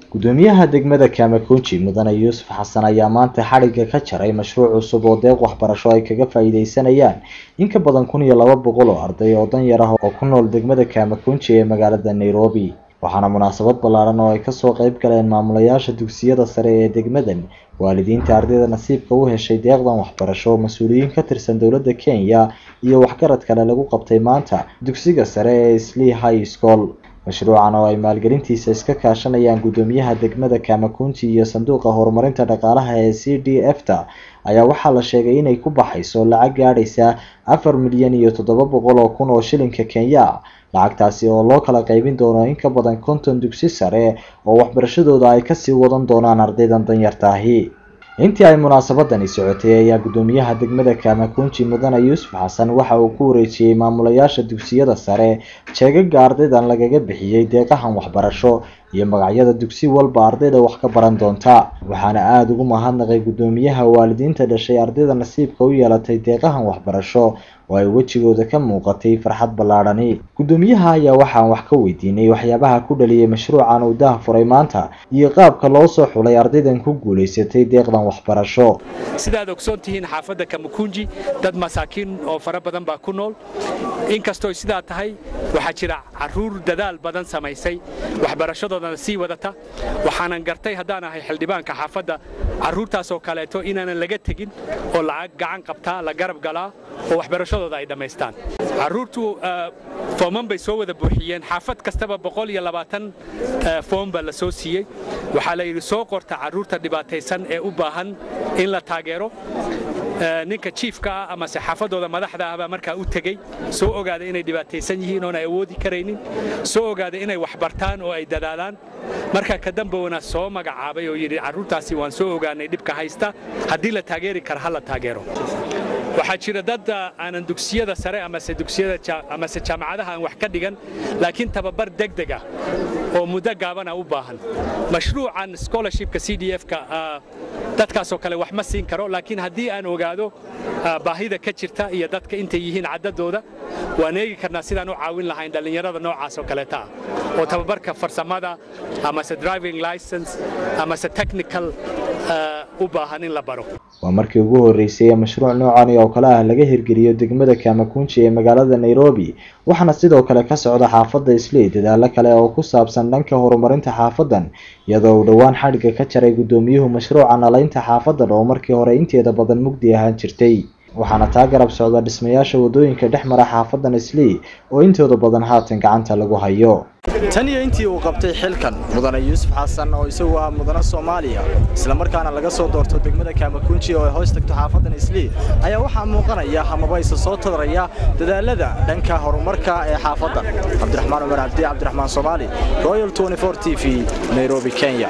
Gudoomiyaha degmada Kamukunji Mudane Yuusuf Xasan ayaa maanta xadhigga ka jaray mashruuc cusub oo deeq waxbarasho ay kaga faa'iideysanayaan in ka badan 1200 oo arday oo danyar ah oo ku nool degmada Kamukunji ee magaalada Nairobi. Waxaana munaasabad ballaaran oo ay kasoo qayb galeen maamulayaasha dugsiyada sare ee degmadan, waalidiinta ardayda nasiibka u heshay deeqdan waxbarasho, mas-uuliyiin ka tirsan dowladda Kenya iyo waxgarad kale lagu qabtay maanta dugsiga sare ee Eastleigh High School. Mashruucan oo ay maalgelintiisa iska kaashanayaan gudoomiyaha degmada Kamukunji iyo sanduuqa horumarinta dhaqaalaha ee CDF-ta ayaa waxaa la sheegay inay ku baxayso lacag gaadhaysa 4,700,000 oo shilinka Kenya. Lacagtaasi oo loo kala qaybin doono in ka badan 50 dugsi sare oo waxbarashadooda ay kasii wadan doonaan ardaydan danyarta ahi. Intii ay munaasabadani socotay ayaa gudoomiyaha degmada Kamukunji Mudane Yuusuf Xasan waxa uu ku wareejiyay maamulayaasha dugsiyada sare jeegaga ardaydan lagaga bixiyay deeqahan waxbarasho iyo magacyada dugsi walba ardayda wax ka baran doonta. Waxaana aada ugu mahadnaqay gudoomiyaha waalidiinta dhashay ardayda nasiibka u yeelatay deeqahan waxbarasho oo ay wejigooda ka muuqatay farxad ballaadhani. Gudoomiyaha ayaa waxaan wax ka weydiinay waxyaabaha ku dhaliyay mashruucan uu daahfuray maanta iyo qaabka loo soo xulay ardaydan ku guulaysatay deeqdan waxbarasho. Sidaad ogsoon tihiin, xaafadda Kamukunji dad masaakiin oo fara badan baa ku nool. Inkastoo sidaa tahay, waxaa jira carruur dadaal badan samaysay, waxbarashadoodana sii wadata. Waxaanan gartay haddaan ahay xildhibaanka xaafadda carruurtaasoo kaleeto inaanan laga tegin oo lacag gacan qabtaa, la garab galaa oo waxbarashadooda ay dhammaystaan. Carruurtu fooman bay soo wada buuxiyeen. Xaafad kastaba 120 foom baa la soo siiyey. Waxaa la yidhi soo qorta carruurta dhibaataysan ee u baahan in la taageero. Ninka jiifka ah amase xaafadooda madaxda ah baa markaa u tegey, soo ogaaday inay dhibaataysan yihiin oon ay awoodi karaynin, soo ogaaday inay wax bartaan oo ay dadaalaan. Markaa ka dambowna soo magacaabay oo yidhi carruurtaasi waan soo ogaanay dhibka haysta, haddii la taageeri kara ha la taageero. Waxaa jira dad aanan dugsiyada sare amase dugsiyada amase jaamacadaha aan wax ka dhigan, laakiin tababar degdeg ah oo muddo gaabana u baahan. Mashruucan scholarshipka CDF-ka dadkaasoo kale wax ma siin karo, laakiin haddii aan ogaado baahida ka jirta iyo dadka intay yihiin caddadooda, waan eegi karnaa sidaan u caawin lahayn dhallinyarada noocaas oo kaleeta ah oo tababarka farsamada amase driving license amase technical u baahan in la baro. Waa markii ugu horreysay ee mashruuc noocani oo kale ah laga hirgeliyo degmada Kamukunji ee magaalada Nairobi, waxaana sidoo kale ka socda xaafadda Eastleigh dadaalo kale oo ku saabsan dhanka horumarinta xaafadan, iyadoo uu dhowaan xadhigga ka jaray gudoomiyuhu mashruuca nalaynta xaafadan oo markii hore inteeda badan mugdi ahaan jirtay. Waxaana taa garab socda dhismayaasha wadooyinka dhex mara xaafadan Eastleigh oo intooda badan haatan gacanta lagu hayo. Tan iyo intii uu qabtay xilkan Mudane Yuusuf Xasan, oo isagu ah mudane Soomaaliya islamarkaana laga soo doorto degmada Kamukunji oo ay hoos tagto xaafadan Eastleigh, ayaa waxaa muuqanaya amaba isa soo tadaraya dadaalada dhanka horumarka ee xaafadan. Cabdiraxmaan Cumar Cabdi, Cabdiraxmaan Soomaali, Royal 24 TV, Nairobi, Kenya.